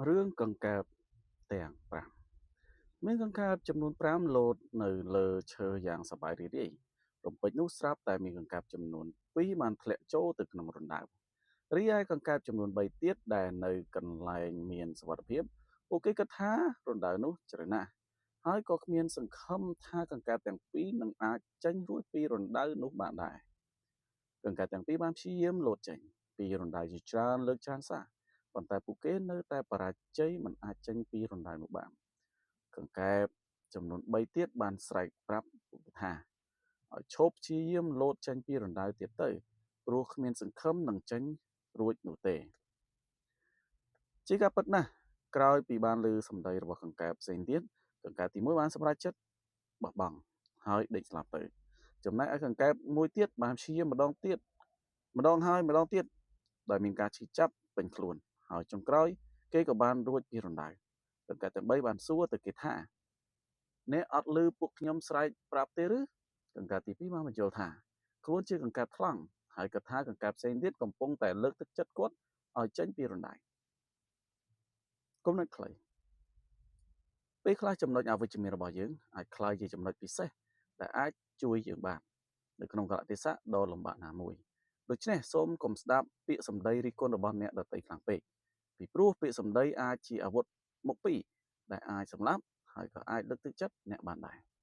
រឿងកង្កែបទាំង5មានកង្កែបចំនួន5លោតនៅលើឈើយ៉ាងសប្បាយរីករាយរំពេចនោះស្រាប់តែមានកង្កែបចំនួន2បានធ្លាក់ចូលទៅក្នុងរណ្ដៅរីឯកង្កែបចំនួន3ទៀតដែលនៅកន្លែងមានសុវត្ថិភាពពួកគេគិតថារណ្ដៅនោះជ្រៅណាស់ហើយក៏គ្មានសង្ឃឹមថាកង្កែបទាំងពីរនឹងអាចចេញរួចពីរណ្ដៅនោះបានដែរកង្កែបទាំងពីរបានព្យាយាមលោតចេញពីរណ្ដៅជាច្រើនលើកច្រើនសារប៉ុន្តែពួកគេនៅតែបរាជ័យមិនអាចចេញពីរណ្ដៅនោះបាន កង្កែបចំនួន3ទៀតបានស្រែកប្រាប់ពួកគេថាឲ្យឈប់ព្យាយាមលោតចេញពីរណ្ដៅទៀតទៅព្រោះគ្មានសង្ឃឹមនឹងចេញរួចនោះទេជាការពិតណាស់ក្រោយពីបានឮសម្ដីរបស់កង្កែបផ្សេងទៀតកង្កែបទី1បានសម្រេចចិត្តបោះបង់ហើយដេកស្លាប់ទៅចំណែកឯកង្កែបមួយទៀតបានព្យាយាមម្ដងទៀតម្ដងហើយម្ដងទៀតដោយមានការឈឺចាប់ពេញខ្លួនហើយចុងក្រោយគេក៏បានរួចពីរណ្ដៅកង្កែបទាំង3បានសួរទៅគេថាអ្នកអត់ឮពួកខ្ញុំស្រែកប្រាប់ទេឬកង្កែបទី2បានបញ្យល់ថាខ្លួនជាកង្កែបថ្លង់ហើយក៏ថាកង្កែបផ្សេងទៀតកំពុងតែលើកទឹកចិត្តគាត់ឲ្យចេញពីរណ្ដៅគំនិតខ្លីពេលខ្លះចំណុចអវិជ្ជមានរបស់យើងអាចក្លាយជាចំណុចពិសេសដែលអាចជួយយើងបាននៅក្នុងកាលៈទេសៈដ៏លំបាកណាមួយដូច្នេះសូមកុំស្ដាប់ពាក្យសម្ដីរិះគន់របស់អ្នកដទៃខ្លាំងពេកពីព្រោះពាក្យសម្ដីអាចជាអាវុធមុខពីរដែលអាចសម្លាប់ហើយក៏អាចលើកទឹកចិត្តអ្នកបានដែរ។